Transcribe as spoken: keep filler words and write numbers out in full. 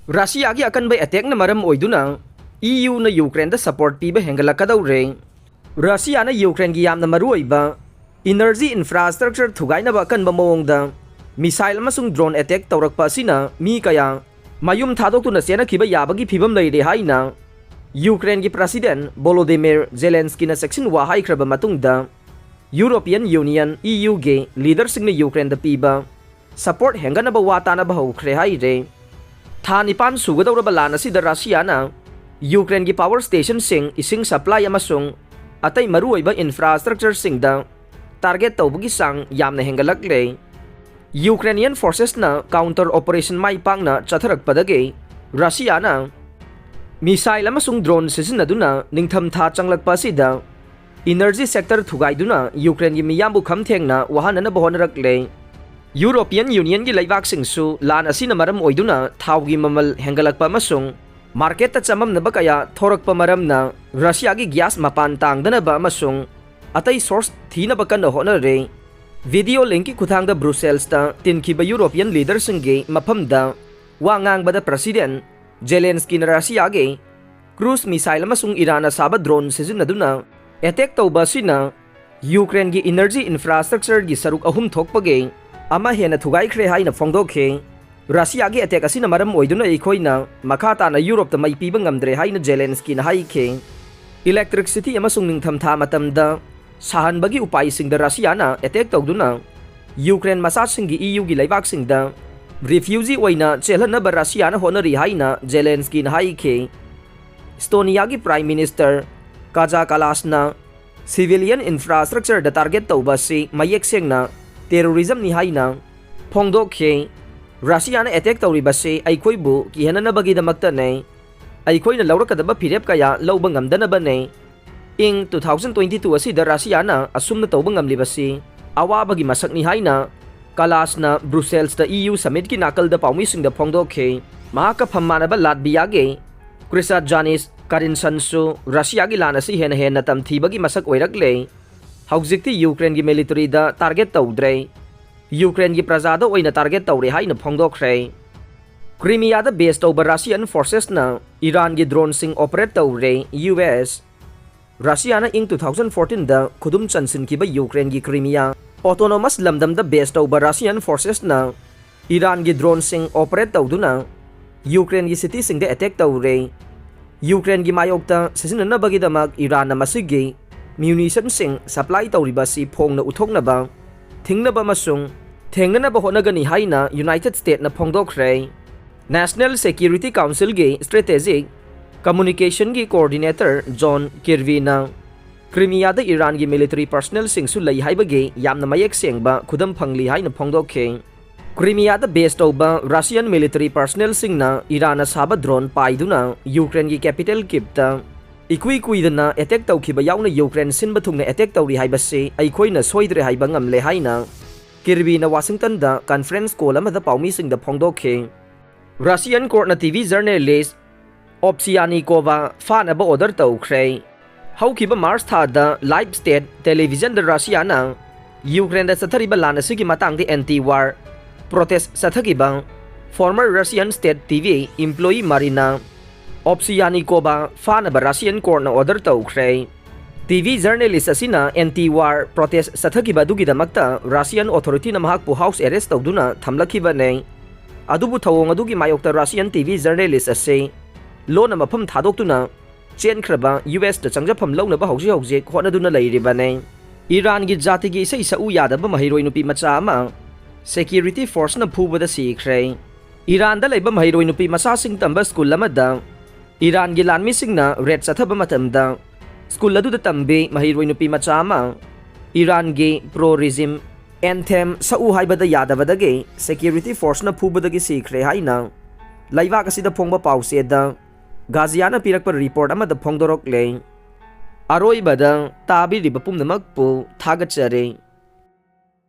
ꯔꯁꯤꯌꯥꯒꯤ ꯑꯀꯟꯕ ꯑꯦꯇꯦꯛꯅ ꯃꯔꯝ ꯑꯣꯏꯗꯨꯅ ꯏ ꯌꯨꯅ ꯌꯨꯀ꯭ꯔꯦꯟꯗ ꯁꯄꯣꯔꯠ ꯄꯤꯕ ꯍꯦꯟꯒꯠꯂꯛꯀꯗꯧꯔꯦ꯫ ꯔꯁꯤꯌꯥꯅ ꯌꯨꯀ꯭ꯔꯦꯟꯒꯤ ꯌꯥꯝꯅ ꯃꯔꯨꯑꯣꯏꯕ ꯏꯅꯔꯖꯤ ꯏꯟꯐ꯭ꯔꯥꯁ꯭ꯇ꯭ꯔꯛꯆꯔ ꯊꯨꯒꯥꯏꯅꯕ ꯑꯀꯟꯕ ꯃꯑꯣꯡꯗ ꯃꯤꯁꯥꯏꯜ ꯑꯃꯁꯨꯡ ꯗ꯭ꯔꯣꯟ ꯑꯦꯇꯦꯛ ꯇꯧꯔꯛꯄ ꯑꯁꯤꯅ ꯃꯤ ꯀꯌꯥ ꯃꯌꯨꯝ ꯊꯥꯗꯣꯛꯇꯨꯅ ꯆꯦꯟꯅꯈꯤꯕ ꯌꯥꯕꯒꯤ ꯐꯤꯕꯝ ꯂꯩꯔꯦ ꯍꯥꯏꯅ ꯌꯨꯀ꯭ꯔꯦꯟꯒꯤ ꯄ꯭ꯔꯁꯤꯗꯦꯟ ꯚꯣꯂꯣꯗꯤꯃꯤꯔ ꯖꯦꯂꯦꯟꯁꯀꯤꯅ ꯆꯦꯛꯁꯤꯟꯋꯥ ꯍꯥꯏꯈ꯭ꯔꯕ ꯃꯇꯨꯡꯗ, ꯌꯨꯔꯣꯄꯤꯌꯟ ꯌꯨꯅꯤꯌꯟ, ꯏ ꯌꯨꯒꯤ ꯂꯤꯗꯔꯁꯤꯡꯅ ꯌꯨꯀ꯭ꯔꯦꯟꯗ ꯄꯤꯕ ꯁꯄꯣꯔꯠ ꯍꯦꯟꯒꯠꯅꯕ ꯋꯥ ꯇꯥꯅꯕ ꯍꯧꯈ꯭ꯔꯦ ꯍꯥꯏꯔꯦ꯫ ꯊꯥ ꯅꯤꯄꯥꯟ ꯁꯨꯒꯗꯧꯔꯕ ꯂꯥꯟ ꯑꯁꯤꯗ ꯔꯁꯤꯌꯥꯅ ꯌꯨꯀ꯭ꯔꯦꯟꯒꯤ ꯄꯥꯋꯔ ꯁ꯭ꯇꯦꯁꯟꯁꯤꯡ, ꯏꯁꯤꯡ ꯁꯄ꯭ꯂꯥꯏ ꯑꯃꯁꯨꯡ ꯑꯇꯩ ꯃꯔꯨꯑꯣꯏꯕ ꯏꯟꯐ꯭ꯔꯥꯁ꯭ꯇ꯭ꯔꯛꯆꯔꯁꯤꯡꯗ ꯇꯥꯔꯒꯦꯠ ꯇꯧꯕꯒꯤ ꯆꯥꯡ ꯌꯥꯝꯅ ꯍꯦꯟꯒꯠꯂꯛꯂꯦ꯫ ꯌꯨꯀ꯭ꯔꯦꯅꯤꯌꯟ ꯐꯣꯔꯁꯦꯁꯅ ꯀꯥꯎꯟꯇꯔ ꯑꯣꯄꯔꯦꯁꯟ ꯃꯥꯏ ꯄꯥꯛꯅ ꯆꯠꯊꯔꯛꯄꯗꯒꯤ ꯔꯁꯤꯌꯥꯅ ꯃꯤꯁꯥꯏꯜ ꯑꯃꯁꯨꯡ ꯗ꯭ꯔꯣꯟ ꯁꯤꯖꯤꯟꯅꯗꯨꯅ ꯅꯤꯡꯊꯝꯊꯥ ꯆꯪꯂꯛꯄ ꯑꯁꯤꯗ ꯏꯅꯔꯖꯤ ꯁꯦꯛꯇꯔ ꯊꯨꯒꯥꯏꯗꯨꯅ ꯌꯨꯀ꯭ꯔꯦꯟꯒꯤ ꯃꯤꯌꯥꯝꯕꯨ ꯈꯝ ꯊꯦꯡꯅ ꯋꯥꯍꯟꯅꯅꯕ ꯍꯣꯠꯅꯔꯛꯂꯦ꯫ ꯌꯨꯔꯣꯄꯤꯌꯟ ꯌꯨꯅꯤꯌꯟꯒꯤ ꯂꯩꯕꯥꯛꯁꯤꯡꯁꯨ ꯂꯥꯟ ꯑꯁꯤꯅ ꯃꯔꯝ ꯑꯣꯏꯗꯨꯅ ꯊꯥꯎꯒꯤ ꯃꯃꯜ ꯍꯦꯟꯒꯠꯂꯛꯄ ꯑꯃꯁꯨꯡ ꯃꯥꯔꯀꯦꯠꯇ ꯆꯃꯝꯅꯕ ꯀꯌꯥ ꯊꯣꯔꯛꯄ ꯃꯔꯝꯅ ꯔꯁꯤꯌꯥꯒꯤ ꯒ꯭ꯌꯥꯁ ꯃꯄꯥꯟ ꯇꯥꯡꯗꯅꯕ ꯑꯃꯁꯨꯡ ꯑꯇꯩ ꯁꯣꯔꯁ ꯊꯤꯅꯕ ꯀꯟꯅ ꯍꯣꯠꯅꯔꯦ꯫ ꯚꯤꯗꯤꯑꯣ ꯂꯤꯡꯛꯀꯤ ꯈꯨꯠꯊꯥꯡꯗ ꯕ꯭ꯔꯨꯁꯦꯜꯁꯇ ꯇꯤꯟꯈꯤꯕ ꯌꯨꯔꯣꯄꯤꯌꯟ ꯂꯤꯗꯔꯁꯤꯡꯒꯤ ꯃꯐꯝꯗ ꯋꯥ ꯉꯥꯡꯕꯗ ꯄ꯭ꯔꯁꯤꯗꯦꯟ ꯖꯦꯂꯦꯟꯁꯀꯤꯅ ꯔꯁꯤꯌꯥꯒꯤ ꯀ꯭ꯔꯨꯖ ꯃꯤꯁꯥꯏꯜ ꯑꯃꯁꯨꯡ ꯏꯔꯥꯟꯅ ꯁꯥꯕ ꯗ꯭ꯔꯣꯟ ꯁꯤꯖꯤꯟꯅꯗꯨꯅ ꯑꯦꯇꯦꯛ ꯇꯧꯕ ꯑꯁꯤꯅ ꯌꯨꯀ꯭ꯔꯦꯟꯒꯤ ꯏꯅꯔꯖꯤ ꯏꯟꯐ꯭ꯔꯥꯁ꯭ꯇ꯭ꯔꯛꯆꯔꯒꯤ ꯁꯔꯨꯛ ꯑꯍꯨꯝ ꯊꯣꯛꯄꯒꯤ ꯑꯃ ꯍꯦꯟꯅ ꯊꯨꯒꯥꯏꯈ꯭ꯔꯦ ꯍꯥꯏꯅ ꯐꯣꯡꯗꯣꯛꯈꯤ꯫ ꯔꯁꯤꯌꯥꯒꯤ ꯑꯦꯇꯦꯛ ꯑꯁꯤꯅ ꯃꯔꯝ ꯑꯣꯏꯗꯨꯅ ꯑꯩꯈꯣꯏꯅ ꯃꯈꯥ ꯇꯥꯅ ꯌꯨꯔꯣꯞꯇ ꯃꯩ ꯄꯤꯕ ꯉꯝꯗ꯭ꯔꯦ ꯍꯥꯏꯅ ꯖꯦꯂꯦꯟꯁꯀꯤꯅ ꯍꯥꯏꯈꯤ꯫ ꯏꯂꯦꯛꯇ꯭ꯔꯤꯛꯁꯤꯇꯤ ꯑꯃꯁꯨꯡ ꯅꯤꯡꯊꯝꯊꯥ ꯃꯇꯝꯗ ꯁꯥꯍꯟꯕꯒꯤ ꯎꯄꯥꯏꯁꯤꯡꯗ ꯔꯁꯤꯌꯥꯅ ꯑꯦꯇꯦꯛ ꯇꯧꯗꯨꯅ ꯌꯨꯀ꯭ꯔꯦꯟ ꯃꯆꯥꯁꯤꯡꯒꯤ ꯏ ꯌꯨꯒꯤ ꯂꯩꯕꯥꯛꯁꯤꯡꯗ ꯔꯤꯐ꯭ꯌꯨꯖꯤ ꯑꯣꯏꯅ ꯆꯦꯜꯍꯟꯅꯕ ꯔꯁꯤꯌꯥꯅ ꯍꯣꯠꯅꯔꯤ ꯍꯥꯏꯅ ꯖꯦꯂꯦꯟꯁꯀꯤꯅ ꯍꯥꯏꯈꯤ꯫ ꯏꯁꯇꯣꯅꯤꯌꯥꯒꯤ ꯄ꯭ꯔꯥꯏꯝ ꯃꯤꯅꯤꯁꯇꯔ ꯀꯥꯖꯥ ꯀꯥꯂꯥꯁꯅ ꯁꯤꯚꯤꯂꯤꯌꯟ ꯏꯟꯐ꯭ꯔꯥꯁ꯭ꯇ꯭ꯔꯛꯆꯔꯗ ꯇꯥꯔꯒꯦꯠ ꯇꯧꯕ ꯑꯁꯤ ꯃꯌꯦꯛ ꯁꯦꯡꯅ ꯇꯦꯔꯣꯔꯤꯖꯝꯅꯤ ꯍꯥꯏꯅ ꯐꯣꯡꯗꯣꯛꯈꯤ꯫ ꯔꯁꯤꯌꯥꯅ ꯑꯦꯇꯦꯛ ꯇꯧꯔꯤꯕꯁꯤ ꯑꯩꯈꯣꯏꯕꯨ ꯀꯤꯍꯟꯅꯅꯕꯒꯤꯗꯃꯛꯇꯅꯤ꯫ ꯑꯩꯈꯣꯏꯅ ꯂꯧꯔꯛꯀꯗꯕ ꯐꯤꯔꯦꯞ ꯀꯌꯥ ꯂꯧꯕ ꯉꯝꯗꯅꯕꯅꯤ꯫ ꯏꯪ two thousand twenty two ꯑꯁꯤꯗ ꯔꯁꯤꯌꯥꯅ ꯑꯁꯨꯝꯅ ꯇꯧꯕ ꯉꯝꯂꯤꯕꯁꯤ ꯑꯋꯥꯕꯒꯤ ꯃꯁꯛꯅꯤ ꯍꯥꯏꯅ ꯀꯂꯥꯁꯅ ꯕ꯭ꯔꯨꯁꯦꯜꯁꯇ ꯏ ꯌꯨ ꯁꯃꯤꯠꯀꯤ ꯅꯥꯀꯜꯗ ꯄꯥꯎꯃꯤꯁꯤꯡꯗ ꯐꯣꯡꯗꯣꯛꯈꯤ꯫ ꯃꯍꯥꯛꯀ ꯐꯝ ꯃꯥꯟꯅꯕ ꯂꯥꯠꯕꯤꯌꯥꯒꯤ ꯀ꯭ꯔꯤꯁꯥꯠ ꯖꯥꯅꯤꯁ ꯀꯥꯔꯤꯟꯁꯟꯁꯨ ꯔꯁꯤꯌꯥꯒꯤ ꯂꯥꯟ ꯑꯁꯤ ꯍꯦꯟꯅ ꯍꯦꯟꯅ ꯇꯝꯊꯤꯕꯒꯤ ꯃꯁꯛ ꯑꯣꯏꯔꯛꯂꯦ꯫ ꯍꯧꯖꯤꯛꯇꯤ ꯌꯨꯀ꯭ꯔꯦꯟꯒꯤ ꯃꯤꯂꯤꯇꯔꯤꯗ ꯇꯥꯔꯒꯦꯠ ꯇꯧꯗ꯭ꯔꯦ, ꯌꯨꯀ꯭ꯔꯦꯟꯒꯤ ꯄ꯭ꯔꯖꯥꯗ ꯑꯣꯏꯅ ꯇꯥꯔꯒꯦꯠ ꯇꯧꯔꯦ ꯍꯥꯏꯅ ꯐꯣꯡꯗꯣꯛꯈ꯭ꯔꯦ꯫ ꯀ꯭ꯔꯤꯃꯤꯌꯥꯗ ꯕꯦꯁ ꯇꯧꯕ ꯔꯁꯤꯌꯥꯟ ꯐꯣꯔꯁꯦꯁꯅ ꯏꯔꯥꯟꯒꯤ ꯗ꯭ꯔꯣꯟꯁꯤꯡ ꯑꯣꯄꯔꯦꯠ ꯇꯧꯔꯦ꯫ U S. ꯔꯁꯤꯌꯥꯅ ꯏꯪ ꯇꯨ ꯊꯥꯎꯖꯟ ꯐꯣꯔꯇꯤꯟꯗ ꯈꯨꯗꯨꯝ ꯆꯟꯁꯤꯟꯈꯤꯕ ꯌꯨꯀ꯭ꯔꯦꯟꯒꯤ ꯀ꯭ꯔꯤꯃꯤꯌꯥ ꯑꯣꯇꯣꯅꯣꯃꯁ ꯂꯝꯗꯝꯗ ꯕꯦꯁ ꯇꯧꯕ ꯔꯁꯤꯌꯥꯟ ꯐꯣꯔꯁꯦꯁꯅ ꯏꯔꯥꯟꯒꯤ ꯗ꯭ꯔꯣꯟꯁꯤꯡ ꯑꯣꯄꯔꯦꯠ ꯇꯧꯗꯨꯅ ꯌꯨꯀ꯭ꯔꯦꯟꯒꯤ ꯁꯤꯇꯤꯁꯤꯡꯗ ꯑꯦꯇꯦꯛ ꯇꯧꯔꯦ꯫ ꯌꯨꯀ꯭ꯔꯦꯟꯒꯤ ꯃꯥꯌꯣꯛꯇ ꯁꯤꯖꯤꯟꯅꯅꯕꯒꯤꯗꯃꯛ ꯏꯔꯥꯟꯅ ꯃꯁꯤꯒꯤ ꯃ꯭ꯌꯨꯅꯤꯁꯟꯁꯤꯡ ꯁꯄ꯭ꯂꯥꯏ ꯇꯧꯔꯤꯕ ꯑꯁꯤ ꯐꯣꯡꯅ ꯎꯠꯊꯣꯛꯅꯕ, ꯊꯤꯡꯅꯕ ꯑꯃꯁꯨꯡ ꯊꯦꯡꯅꯅꯕ ꯍꯣꯠꯅꯒꯅꯤ ꯍꯥꯏꯅ ꯌꯨꯅꯥꯏꯇꯦꯗ ꯁ꯭ꯇꯦꯠꯅ ꯐꯣꯡꯗꯣꯛꯈ꯭ꯔꯦ꯫ ꯅꯦꯁꯅꯦꯜ ꯁꯦꯀ꯭ꯌꯨꯔꯤꯇꯤ ꯀꯥꯎꯟꯁꯤꯜꯒꯤ ꯁ꯭ꯇ꯭ꯔꯦꯇꯦꯖꯤꯛ ꯀꯝꯃꯨꯅꯤꯀꯦꯁꯟꯒꯤ ꯀꯣꯑꯣꯔꯗꯤꯅꯦꯇꯔ ꯖꯣꯟ ꯀꯤꯔꯕꯤꯅ ꯀ꯭ꯔꯤꯃꯤꯌꯥꯗ ꯏꯔꯥꯟꯒꯤ ꯃꯤꯂꯤꯇꯔꯤ ꯄꯔꯁꯅꯦꯜꯁꯤꯡꯁꯨ ꯂꯩ ꯍꯥꯏꯕꯒꯤ ꯌꯥꯝꯅ ꯃꯌꯦꯛ ꯁꯦꯡꯕ ꯈꯨꯗꯝ ꯐꯪꯂꯤ ꯍꯥꯏꯅ ꯐꯣꯡꯗꯣꯛꯈꯤ꯫ ꯀ꯭ꯔꯤꯃꯤꯌꯥꯗ ꯕꯦꯁ ꯇꯧꯕ ꯔꯁꯤꯌꯟ ꯃꯤꯂꯤꯇꯔꯤ ꯄꯔꯁꯅꯦꯜꯁꯤꯡꯅ ꯏꯔꯥꯟꯅ ꯁꯥꯕ ꯗ꯭ꯔꯣꯟ ꯄꯥꯏꯗꯨꯅ ꯌꯨꯀ꯭ꯔꯦꯟꯒꯤ ꯀꯦꯄꯤꯇꯦꯜ ꯀꯤꯞꯇ ꯏꯀꯨꯏ ꯀꯨꯏꯗꯅ ꯑꯦꯇꯦꯛ ꯇꯧꯈꯤꯕ ꯌꯥꯎꯅ ꯌꯨꯀ꯭ꯔꯦꯟ ꯁꯤꯟꯕ ꯊꯨꯡꯅ ꯑꯦꯇꯦꯛ ꯇꯧꯔꯤ ꯍꯥꯏꯕꯁꯤ ꯑꯩꯈꯣꯏꯅ ꯁꯣꯏꯗ꯭ꯔꯦ ꯍꯥꯏꯕ ꯉꯝꯂꯦ ꯍꯥꯏꯅ ꯀꯤꯔꯕꯤꯅ ꯋꯥꯁꯤꯡꯇꯟꯗ ꯀꯟꯐꯔꯦꯟꯁ ꯀꯣꯜ ꯑꯃꯗ ꯄꯥꯎꯃꯤꯁꯤꯡꯗ ꯐꯣꯡꯗꯣꯛꯈꯤ꯫ ꯔꯁꯤꯌꯟ ꯀꯣꯔꯠꯅ ꯇꯤ ꯚꯤ ꯖꯔꯅꯦꯂꯤꯁ ꯑꯣꯞꯁꯤꯌꯥꯅꯤꯀꯣꯚꯥ ꯐꯥꯅꯕ ꯑꯣꯔꯗꯔ ꯇꯧꯈ꯭ꯔꯦ꯫ ꯍꯧꯈꯤꯕ ꯃꯥꯔꯆ ꯊꯥꯗ ꯂꯥꯏꯚ ꯁ꯭ꯇꯦꯠ ꯇꯦꯂꯤꯚꯤꯖꯟꯗ ꯔꯁꯤꯌꯥꯅ ꯌꯨꯀ꯭ꯔꯦꯟꯗ ꯆꯠꯊꯔꯤꯕ ꯂꯥꯟ ꯑꯁꯤꯒꯤ ꯃꯇꯥꯡꯗ ꯑꯦꯟꯇꯤ ꯋꯥꯔ ꯄ꯭ꯔꯣꯇꯦꯁ ꯆꯠꯊꯈꯤꯕ former Russian state T V employee Marina Ovsyannikova ꯐꯥꯅꯕ ꯔꯁꯤꯌꯟ ꯀꯣꯔꯠꯅ ꯑꯣꯔꯗꯔ ꯇꯧꯈ꯭ꯔꯦ꯫ ꯇꯤ ꯚꯤ ꯖꯔꯅꯦꯂꯤꯁ ꯑꯁꯤꯅ ꯑꯦꯟꯇꯤ ꯋꯥꯔ ꯄ꯭ꯔꯣꯇꯦꯁ ꯆꯠꯊꯈꯤꯕ ꯑꯗꯨꯒꯤꯗꯃꯛꯇ ꯔꯁꯤꯌꯟ ꯑꯣꯊꯣꯔꯤꯇꯤꯅ ꯃꯍꯥꯛꯄꯨ ꯍꯥꯎꯁ ꯑꯦꯔꯦꯁ ꯇꯧꯗꯨꯅ ꯊꯝꯂꯛꯈꯤꯕꯅꯦ꯫ ꯑꯗꯨꯕꯨ ꯊꯧꯑꯣꯡ ꯑꯗꯨꯒꯤ ꯃꯥꯌꯣꯛꯇ ꯔꯁꯤꯌꯟ ꯇꯤ ꯚꯤ ꯖꯔꯅꯦꯂꯤꯁ ꯑꯁꯤ ꯂꯣꯟꯅ ꯃꯐꯝ ꯊꯥꯗꯣꯛꯇꯨꯅ ꯆꯦꯟꯈ꯭ꯔꯕ ꯌꯨ ꯑꯦꯁꯇ ꯆꯪꯖꯐꯝ ꯂꯧꯅꯕ ꯍꯧꯖꯤꯛ ꯍꯧꯖꯤꯛ ꯍꯣꯠꯅꯗꯨꯅ ꯂꯩꯔꯤꯕꯅꯦ꯫ ꯏꯔꯥꯟꯒꯤ ꯖꯥꯇꯤꯒꯤ ꯏꯁꯩ ꯁꯛꯎ ꯌꯥꯗꯕ ꯃꯍꯩꯔꯣꯏ ꯅꯨꯄꯤ ꯃꯆꯥ ꯑꯃ ꯁꯦꯀ꯭ꯌꯨꯔꯤꯇꯤ ꯐꯣꯔꯁꯅ ꯐꯨꯕꯗ ꯁꯤꯈ꯭ꯔꯦ꯫ ꯏꯔꯥꯟꯗ ꯂꯩꯕ ꯃꯍꯩꯔꯣꯏ ꯅꯨꯄꯤ ꯃꯆꯥꯁꯤꯡ ꯇꯝꯕ ꯁ꯭ꯀꯨꯜ ꯑꯃꯗ ꯏꯔꯥꯟꯒꯤ ꯂꯥꯟꯃꯤꯁꯤꯡꯅ ꯔꯦꯗ ꯆꯠꯊꯕ ꯃꯇꯝꯗ ꯁ꯭ꯀꯨꯜ ꯑꯗꯨꯗ ꯇꯝꯕꯤ ꯃꯍꯩꯔꯣꯏ ꯅꯨꯄꯤ ꯃꯆꯥ ꯑꯃ ꯏꯔꯥꯟꯒꯤ ꯄ꯭ꯔꯣ ꯔꯤꯖꯤꯝ ꯑꯦꯟꯊꯦꯝ ꯁꯛꯎ ꯍꯥꯏꯕꯗ ꯌꯥꯗꯕꯗꯒꯤ ꯁꯦꯀ꯭ꯌꯨꯔꯤꯇꯤ ꯐꯣꯔꯁꯅ ꯐꯨꯕꯗꯒꯤ ꯁꯤꯈ꯭ꯔꯦ ꯍꯥꯏꯅ ꯂꯩꯕꯥꯛ ꯑꯁꯤꯗ ꯐꯣꯡꯕ ꯄꯥꯎꯆꯦꯗ ꯒꯥꯖꯤꯌꯥꯅ ꯄꯤꯔꯛꯄ ꯔꯤꯄꯣꯔꯠ ꯑꯃꯗ ꯐꯣꯡꯗꯣꯔꯛꯂꯦ꯫ ꯑꯔꯣꯏꯕꯗ ꯇꯥꯕꯤꯔꯤꯕ ꯄꯨꯝꯅꯃꯛꯄꯨ ꯊꯥꯒꯠꯆꯔꯤ꯫